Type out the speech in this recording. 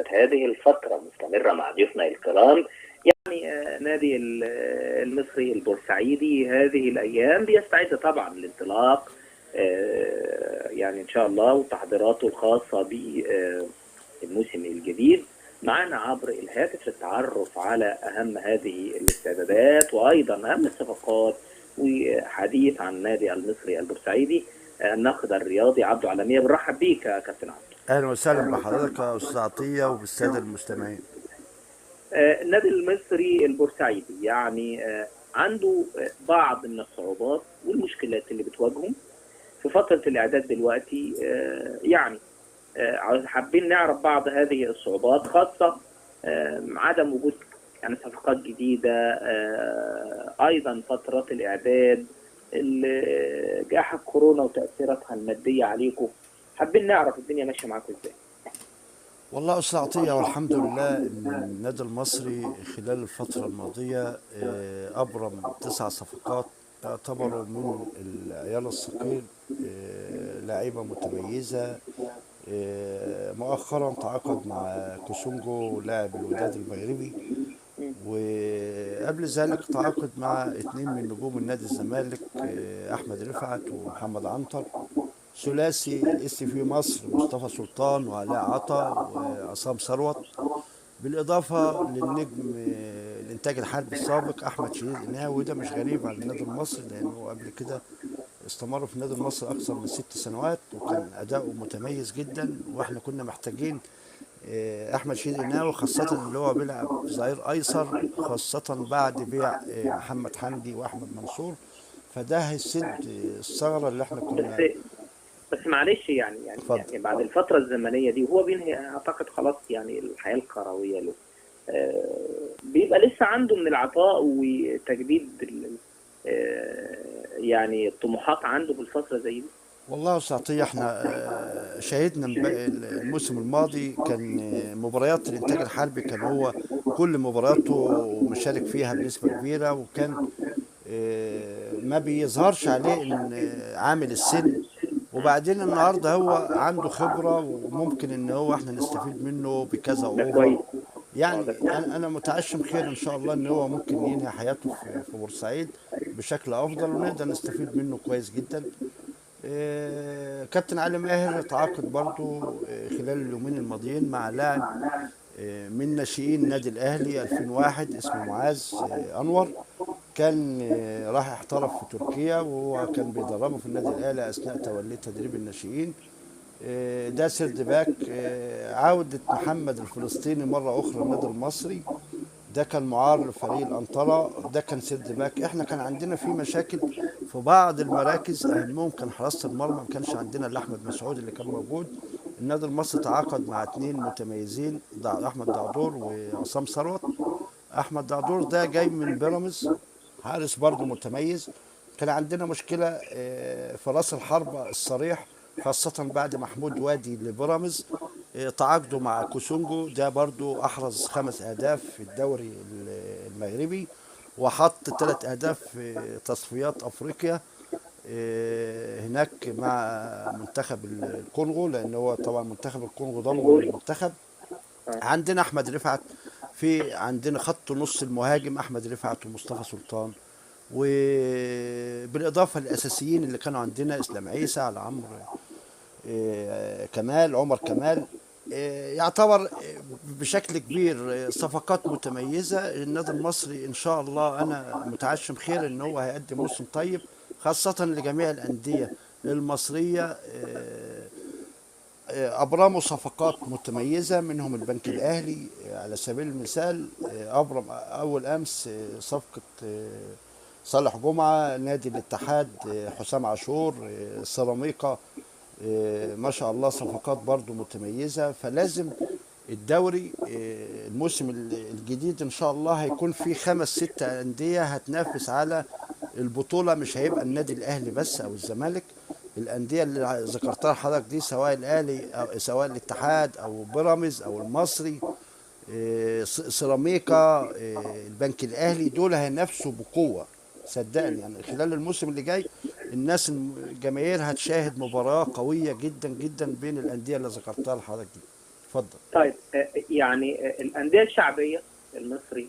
هذه الفترة مستمرة مع ضيوفنا الكرام. يعني نادي المصري البورسعيدي هذه الأيام بيستعد طبعا للانطلاق يعني إن شاء الله وتحضيراته الخاصة بالموسم الجديد. معنا عبر الهاتف للتعرف على أهم هذه الاستعدادات وأيضا أهم الصفقات وحديث عن نادي المصري البورسعيدي الناقد الرياضي عبده علامية. بنرحب بيك يا كابتن عبده. اهلا وسهلا بحضرتك يا استاذ عطية وبالساده المستمعين. النادي المصري البورسعيدي يعني عنده بعض من الصعوبات والمشكلات اللي بتواجهه في فترة الاعداد دلوقتي، يعني حابين نعرف بعض هذه الصعوبات، خاصة عدم وجود يعني صفقات جديدة، ايضا فترات الاعداد، جائحة كورونا وتاثيراتها المادية عليكم. حابين نعرف الدنيا ماشية معاكم ازاي. والله استاذ عطية، والحمد لله ان النادي المصري خلال الفترة الماضية ابرم 9 صفقات اعتبروا من العيال الثقيل، لعيبة متميزة. مؤخرا تعاقد مع كوسونجو لاعب الوداد المغربي، وقبل ذلك تعاقد مع 2 من نجوم النادي الزمالك، احمد رفعت ومحمد عنتر، ثلاثي اس في مصر مصطفى سلطان وعلاء عطا وعصام ثروت، بالاضافة للنجم الانتاج الحربي السابق احمد شديد قناوي. وده مش غريب على النادي المصري لانه قبل كده استمر في النادي المصري اكثر من 6 سنوات وكان اداؤه متميز جدا، واحنا كنا محتاجين احمد شديد قناوي، خاصة اللي هو بيلعب ظهير ايسر، خاصة بعد بيع محمد حمدي واحمد منصور، فده هيسد الثغرة اللي احنا كنا. بس معلش يعني بعد الفترة الزمنية دي وهو بينهي اعتقد خلاص يعني الحياة الكروية له، بيبقى لسه عنده من العطاء وتجديد يعني الطموحات عنده في الفترة زي دي. والله يا استاذ عطية، احنا شاهدنا الموسم الماضي كان مباريات الانتاج الحربي كان هو كل مبارياته مشارك فيها بنسبة كبيرة، وكان ما بيظهرش عليه ان عامل السن. وبعدين النهارده هو عنده خبره وممكن ان هو احنا نستفيد منه بكذا over. يعني انا متعشم خير ان شاء الله ان هو ممكن ينهي حياته في بورسعيد بشكل افضل ونقدر نستفيد منه كويس جدا. كابتن علي ماهر تعاقد برضو خلال اليومين الماضيين مع لاعب من ناشئين النادي الاهلي 2001 اسمه معاذ انور، كان راح احترف في تركيا وهو كان بيدربه في النادي الاهلي اثناء توليه تدريب الناشئين. ده third back. عودة محمد الفلسطيني مرة أخرى النادي المصري، ده كان معار لفريق الأنطرة، ده كان third back. احنا كان عندنا في مشاكل في بعض المراكز، أهمهم كان حراسة المرمى، ما كانش عندنا إلا أحمد مسعود اللي كان موجود. النادي المصري تعاقد مع 2 متميزين، أحمد دعدور وعصام ثروت. أحمد دعدور ده جاي من بيراميدز، حارس برضه متميز. كان عندنا مشكلة في راس الحربة الصريح، خاصة بعد محمود وادي لبيراميدز، تعاقدوا مع كوسونجو، ده برضو أحرز 5 أهداف في الدوري المغربي وحط 3 أهداف في تصفيات أفريقيا هناك مع منتخب الكونغو، لأن هو طبعا منتخب الكونغو ضمه للمنتخب. عندنا أحمد رفعت، في عندنا خط نص المهاجم أحمد رفعت ومصطفى سلطان، وبالإضافة للأساسيين اللي كانوا عندنا إسلام عيسى، على عمرو كمال، عمر كمال. يعتبر بشكل كبير صفقات متميزة. النادي المصري إن شاء الله أنا متعشم خير إن هو هيقدم موسم طيب، خاصة لجميع الأندية المصرية. أبرموا صفقات متميزة، منهم البنك الأهلي على سبيل المثال، أبرم أول أمس صفقة صالح جمعة، نادي الاتحاد حسام عاشور، سيراميكا، ما شاء الله صفقات برضو متميزة. فلازم الدوري الموسم الجديد إن شاء الله هيكون في 5-6 أندية هتنافس على البطولة، مش هيبقى النادي الأهلي بس أو الزمالك. الأندية اللي ذكرتها لحضرتك دي، سواء الأهلي أو سواء الاتحاد أو بيراميدز أو المصري، سيراميكا، البنك الأهلي، دول هينافسوا بقوة صدقني. يعني خلال الموسم اللي جاي الناس الجماهير هتشاهد مباراة قوية جدا جدا بين الأندية اللي ذكرتها لحضرتك دي. اتفضل. طيب يعني الاندية الشعبية المصري